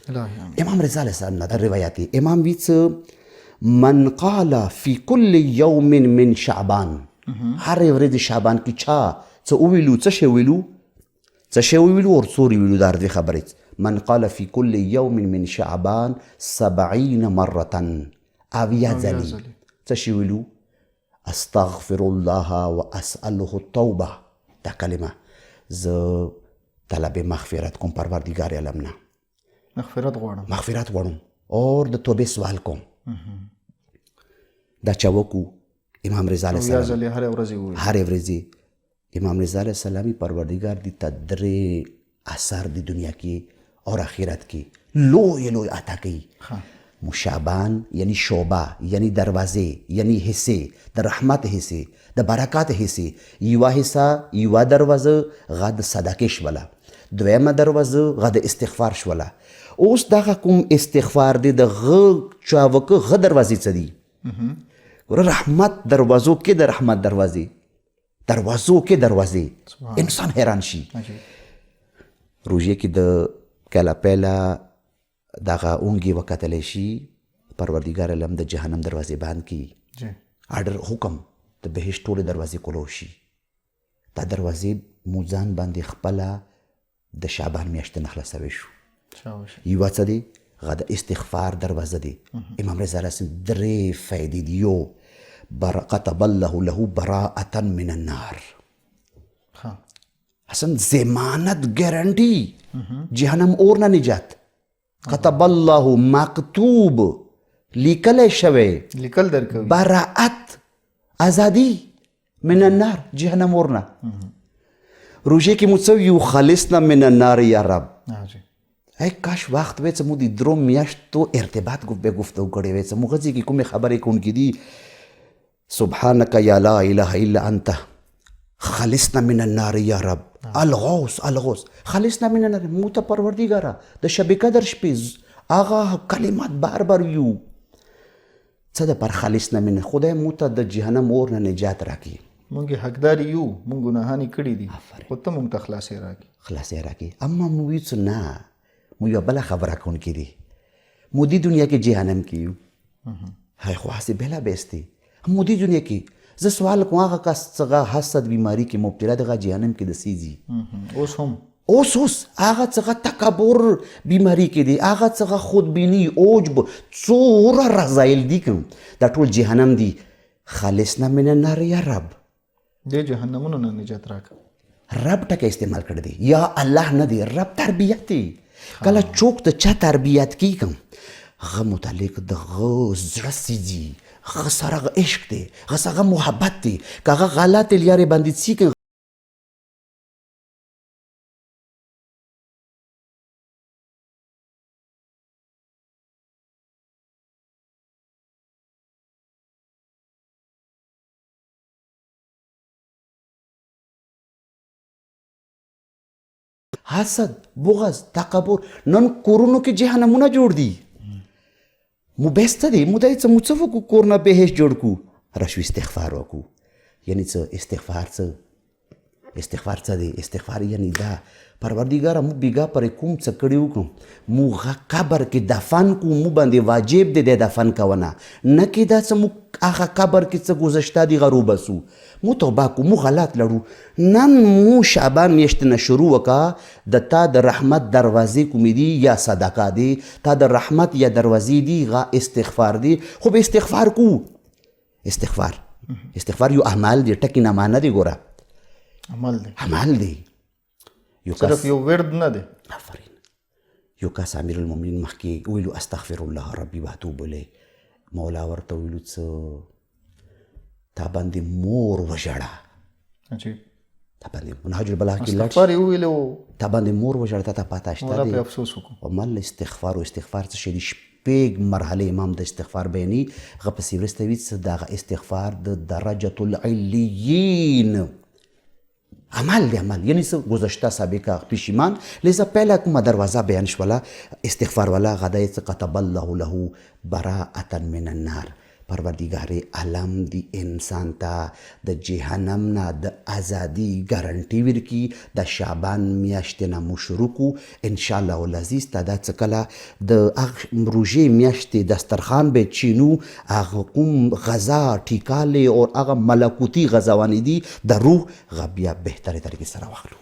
امام رضا علیه السلام نه دا روایت دی. امام وی څه من قال فی کل یوم من شعبان، هر ورځ شعبان کې چا څه وویلو، څه شی ویلو، څه شی وویلو او څورې ویلو، دا دوې خبرې. من قال فی کل یوم من شعبان 70 مرة، 70 ځلې څه شی ویلو؟ استغفر الله واسأله التوبه. دا کلمه زه طلب مغفرت کوم پروردګار عالم نه، مغفرت غواړم، مغفرت غواړم اور د توبې سوال کوم. دا چا وکړو؟ امام رضا علیه السلام هرې ورځې وویل، هرې ورځې امام رضا علیه السلام پروردګار دې ته درې اثر د دنیا کې اور آخرت کې لوی لوی عطا کوي. مشابان یعنی شعبه، یعنی دروازې، یعنی حصې، د رحمت حصې، د برکات حصې. یوه حصه، یوه دروازه غا د صدقې شوله، دویمه دروازه غا د استغفار شوله. اوس دغه کوم استغفار دی د غ چا وکه غ دروازې څه دي؟ ګوره رحمت دروازو کې د رحمت دروازې، دروازو کې دروازې، انسان حیران شي. روژې کې د کله پیله دغه اونګې وکتلی شي، پروردګار عالم د جهنم دروازې بند کړي، آرډر حکم د بهشت ټولې دروازې کولو شي. دا دروازې مو ځان باندې خپله د شعبان میاشتې نه خلاصوی شو. یوه څه دی؟ هغه د استغفار دروازه دی. امام رضا علیه السلام درې فایدې دي. یو كتب الله له براءة من النار، حسن ضمانت ګارنټي جهنم اور نه نجات. كتب الله مکتوب لیکلی شوی، لیکل درکوي، براءت ازادي من النار، جهنم اور نه. روژې کې مو څه ویو؟ خالصنا من النار یا رب. ای کاش وخت وی چې مو د درو میاشتو ارتباط به ګفتګو کړی وی، چې مو غځې کې کومې خبرې کوونکې دي. سبحانك یا لا اله الا انت خالصنا من النار یا رب. الغوث الغوث خالصنا من النار. مو ته پروردګاره د شب قدر شپې هغه کلمات بار بار ویو، څه د پر خالصنا من، خدای مو ته د جهنم اور نه نجات راکړي. مونږ حقدار یو، مونږ ګناهانې کړي دي، خو ته مونږ ته خلاصې راکړي، خلاصې راکړي. اما مو ویو څه نه، مو یوه بله خبره کوونکې دي، مو دې دنیا کې جهنم کې یو، هغې خو هسې بېلا بېستې. مو دې دنیا کې زه سوال کوم، هغه کس چې هغه حسد بیماري کې مبتلا دی، هغه جهنم کې د څه ځي؟ اوس هم اوس اوس هغه څخه تکبر بیماری کې دی، هغه څخه خودبینی، عجب، څومره رذایل دي کوم، دا ټول جهنم دی. خالصنا من النار یا رب، دې جهنمونو نه نجات راکړه. رب ټکی استعمال کړی دی، یا الله نه دی، رب تربیت دی. کله چوک د چا تربیت کیږي کوم، هغه متعلق د هغه زړه سیځي، هغه سره هغه عشق دی، هغه سره هغه محبت دی. که هغه غلطې لیارې باندې څي کوي، حسد، بغض، تکبر، نن کورونو کې جهنمونه جوړ دي. مو بس څه دی، مو دا څه، مو څه وکړو کور نه بهشت جوړ کړو؟ راشو استغفار وکړو. یعنی څه استغفار؟ څه استغفار څه دی؟ استغفار یعنی دا پروردګاره مو بیګا پر کوم څه کړي وکړو، مو غ قبر کې دفن کو، مو باندې واجب دی د دفن کوونه، نه کې دا څه مو هغه قبر کې څه ګذشته دي غرو بسو، مو توبه کو، مو غلط لړو. نن مو شعبان میاشتې نه شروع وکړه، د تا د رحمت دروازې کومې دي؟ یا صدقه دی، تا د رحمت یا دروازې دي، غا استغفار دی. خو به استغفار کو. استغفار، استغفار یو اعمال دی، ټکی نه معنی دی، ګوره عمل دی، عمل دی، یو صرف یو ورد نه دی. آفرین. یو کس امیر المؤمنین مخکې ویلو استغفر الله ربي واتوب الیه، مولا ورته ویلو څه تا باندې مور وژړه. عجیب. تا باندې منهج البلاغه کې لاړ شي. استغفار یې وویلو. تا باندې مور وژړه، تا ته پته شته مولا دی. پرې افسوس وکړو. ومل استغفار، او استغفار څه شی دی؟ شپږ مرحلې امام د استغفار بیانوي. هغه پسې وروسته وي څه دغه استغفار د درجة العلیین عمل دی، عمل یعنی څه گذشته سابقه پښیمان. لذا پهله کومه دروازه بیان شوله استغفار والا، هغه دی څه كتب الله له براءة من النار. پروردګار عالم دی انسان ته د جهنم نه د ازادي ګارنټي ورکي. د شعبان میاشتې نه مو شروع کو، ان شاء الله العزیز ته دا څه کله د هغه روژې میاشتې دسترخوان به چینو، هغه کوم غذا ټیکالې او هغه ملکوتی غذاوانې دي د روح، هغه بیا بهترې طریقې سره واخلو.